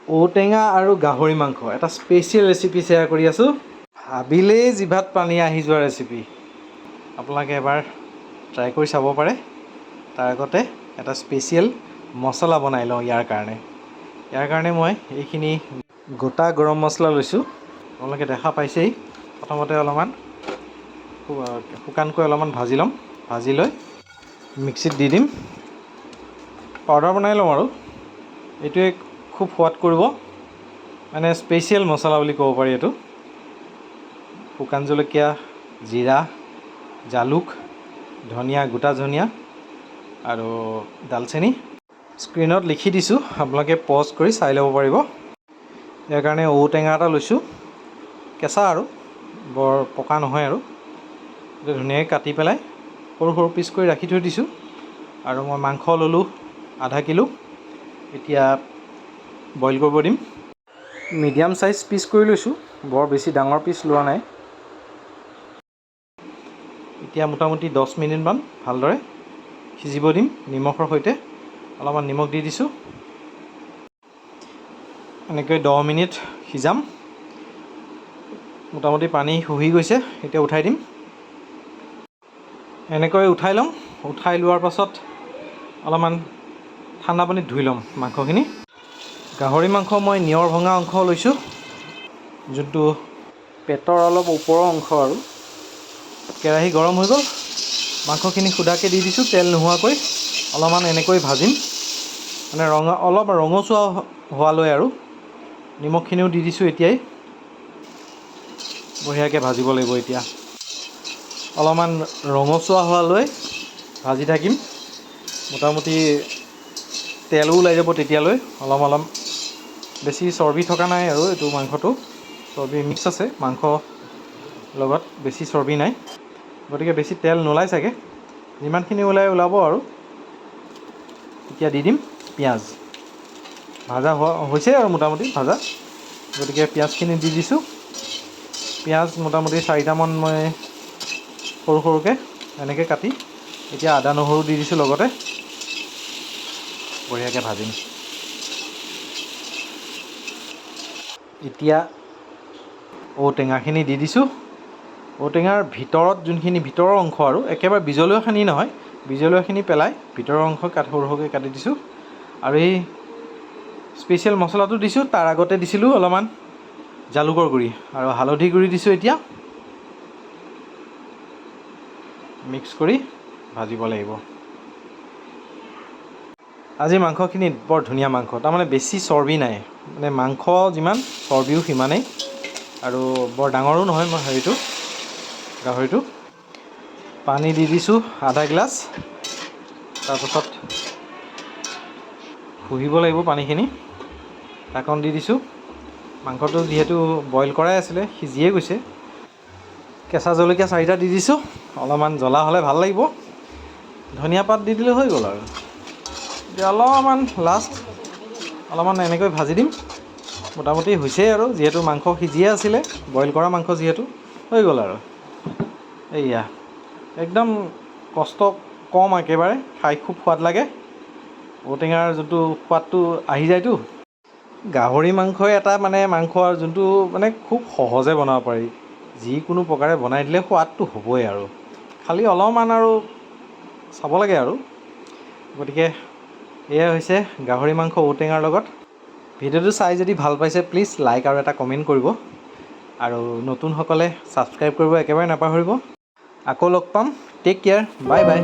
ঔটেঙা আৰু গাহৰি মাংস এটা স্পেচিয়েল ৰেচিপি শ্বেয়াৰ কৰি আছোঁ। ভাবিলেই জিভাত পানী আহি যোৱা ৰেচিপি। আপোনালোকে এবাৰ ট্ৰাই কৰি চাব পাৰে। তাৰ আগতে এটা স্পেচিয়েল মছলা বনাই লওঁ ইয়াৰ কাৰণে। ইয়াৰ কাৰণে মই এইখিনি গোটা গৰম মছলা লৈছোঁ, আপোনালোকে দেখা পাইছেই। প্ৰথমতে অলপমান শুকানকৈ অলপমান ভাজি ল'ম। ভাজি লৈ মিক্সিত দি দিম, পাউডাৰ বনাই ল'ম। আৰু এইটোৱে খুব সোৱাদ কৰিব, মানে স্পেচিয়েল মছলা বুলি ক'ব পাৰি এইটো। শুকান জলকীয়া, জিৰা, জালুক, ধনিয়া, গোটা ধনিয়া আৰু ডালচেনি। স্ক্ৰীণত লিখি দিছোঁ, আপোনালোকে পজ কৰি চাই ল'ব পাৰিব। ইয়াৰ কাৰণে ঔটেঙা এটা লৈছোঁ, কেঁচা আৰু বৰ পকা নহয়। আৰু এইটো ধুনীয়াকৈ কাটি পেলাই সৰু সৰু পিচ কৰি ৰাখি থৈ দিছোঁ। আৰু মই মাংস ল'লোঁ আধা কিলো। এতিয়া বইল কৰিব দিম। মিডিয়াম চাইজ পিচ কৰি লৈছোঁ, বৰ বেছি ডাঙৰ পিচ লোৱা নাই। এতিয়া মোটামুটি 10 মিনিটমান ভালদৰে সিজিব দিম নিমখৰ সৈতে। অলপমান নিমখ দি দিছোঁ। এনেকৈ 10 মিনিট সিজাম। মোটামুটি পানী শুহি গৈছে, এতিয়া উঠাই দিম। এনেকৈ উঠাই ল'ম। উঠাই লোৱাৰ পাছত অলপমান ঠাণ্ডা পানীত ধুই ল'ম মাংসখিনি। গাহৰি মাংস মই নিয়ৰ ভঙা অংশ লৈছোঁ, যোনটো পেটৰ অলপ ওপৰৰ অংশ। আৰু কেৰাহী গৰম হৈ গ'ল, মাংসখিনি সুদাকৈ দি দিছোঁ, তেল নোহোৱাকৈ। অলপমান এনেকৈ ভাজিম, মানে ৰঙা অলপ ৰঙচুৱা হোৱালৈ। আৰু নিমখখিনিও দি দিছোঁ এতিয়াই। বঢ়িয়াকৈ ভাজিব লাগিব। এতিয়া অলপমান ৰঙচুৱা হোৱালৈ ভাজি থাকিম। মোটামুটি তেলো ওলাই যাব তেতিয়ালৈ অলপ অলপ। বেছি চৰ্বি থকা নাই আৰু এইটো মাংসটো চৰ্বি মিক্স আছে মাংস লগত, বেছি চৰ্বি নাই, গতিকে বেছি তেল নোলায় চাগে। যিমানখিনি ওলাই ওলাব। আৰু এতিয়া দি দিম পিঁয়াজ। ভাজা হোৱা হৈছে আৰু মোটামুটি ভাজা, গতিকে পিঁয়াজখিনি দি দিছোঁ। পিঁয়াজ মোটামুটি চাৰিটামান মই সৰু সৰুকৈ এনেকৈ কাটি। এতিয়া আদা নহৰু দি দিছোঁ লগতে। বঢ়িয়াকৈ ভাজিম। এতিয়া ঔটেঙাখিনি দি দিছোঁ। ঔটেঙাৰ ভিতৰত যোনখিনি ভিতৰৰ অংশ আৰু একেবাৰে বিজলুৱাখিনি নহয়, বিজলুৱাখিনি পেলাই ভিতৰৰ অংশ সৰু সৰুকৈ কাটি দিছোঁ। আৰু এই স্পেচিয়েল মছলাটো দিছোঁ। তাৰ আগতে দিছিলোঁ অলপমান জালুকৰ গুড়ি আৰু হালধি গুড়ি দিছোঁ। এতিয়া মিক্স কৰি ভাজিব লাগিব। আজি মাংসখিনি বৰ ধুনীয়া মাংস, তাৰমানে বেছি চৰ্বি নাই, মানে মাংস যিমান চৰ্বিও সিমানেই। আৰু বৰ ডাঙৰো নহয় মই হেৰিটো গাহৰিটো। পানী দি দিছোঁ আধা গিলাচ। তাৰপাছত শুহিব লাগিব পানীখিনি। ঢাকন দি দিছোঁ। মাংসটো যিহেতু বইল কৰাই আছিলে, সিজিয়ে গৈছে। কেঁচা জলকীয়া চাৰিটা দি দিছোঁ, অলপমান জ্বলা হ'লে ভাল লাগিব। ধনিয়া পাত দি দিলে হৈ গ'ল। আৰু এতিয়া অলপমান লাষ্ট অলপমান এনেকৈ ভাজি দিম। মোটামুটি হৈছেই আৰু, যিহেতু মাংস সিজিয়ে আছিলে, বইল কৰা মাংস যিহেতু, হৈ গ'ল। আৰু এইয়া একদম কষ্ট কম একেবাৰে, খাই খুব সোৱাদ লাগে। ঔটেঙাৰ যোনটো সোৱাদটো আহি যায়তো। গাহৰি মাংসই এটা মানে মাংস আৰু যোনটো মানে খুব সহজে বনাব পাৰি। যিকোনো প্ৰকাৰে বনাই দিলে সোৱাদটো হ'বই আৰু খালি অলপমান আৰু চাব লাগে আৰু। গতিকে এয়াই হৈছে গাহৰি মাংস ঔটেঙাৰ লগত। ভিডিঅ'টো চাই যদি ভাল পাইছে, প্লিজ লাইক আৰু এটা কমেণ্ট কৰিব। আৰু নতুনসকলে ছাবস্ক্ৰাইব কৰিব একেবাৰে নাপাহৰিব। আকৌ লগ পাম। Take care, bye bye.